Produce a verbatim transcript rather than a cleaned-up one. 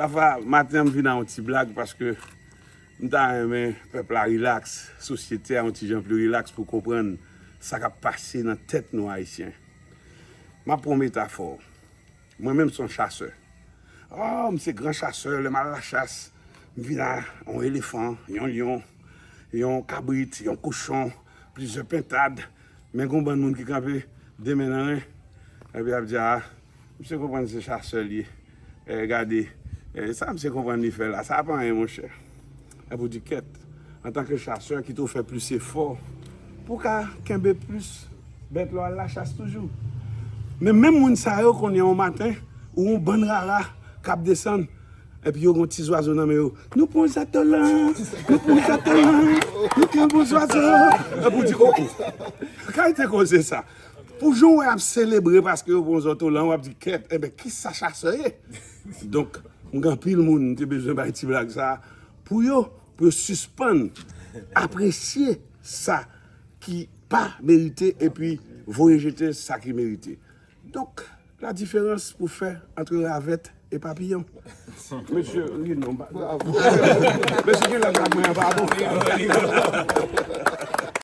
Pafwa, maten an, m vin a yon ti blag paske m ta renmen pèp la rilaks, sosyete a yon ti jan pli rilaks pou konprann sa k ap pase nan tèt nou Ayisyen. M ap pran yon metafò. Mwen menm se yon chasè. Oh, m se gran chasè, lè m al lachas, m vin a yon elefan, yon lyon, yon kabrit, yon kochon, plizyè pentad, men gon bann moun ki kanpe de men nan ren, epi y ap di, ah, misye konprann se chasè l ye. Eh, gade, eh, sa misye konprann li fè la, sa pa anyen, monchè. Epi w di, kèt, antanke chasè, kite w fè plis efò pou w ka kenbe plis bèt lè w al lachas toujou. Men menm moun sa yo konnen yon maten, ou yon bann rara k ap desann, epi yo gon ti zwazo nan men yo. Nou pran zòt tolan, nou pran zòt tolan, nou pran bon zwazo. Epi w di, oh, oh. Kalite koze sa. Pou jan w wè ap selebre paske yo pran zòt tolan, w ap di, kèt, enben, kisa chasè ye? Donk, m gen anpil moun m te bezwen bay ti blag sa pou yo, pou yo sispann apresye sa ki pa merite epi voye jete sa ki merite. Donk, la diferans pou fè antre ravèt e papiyon. Mesye, ri non, pa- Bravo. Mesye gen lè ak mwen an, pa bon.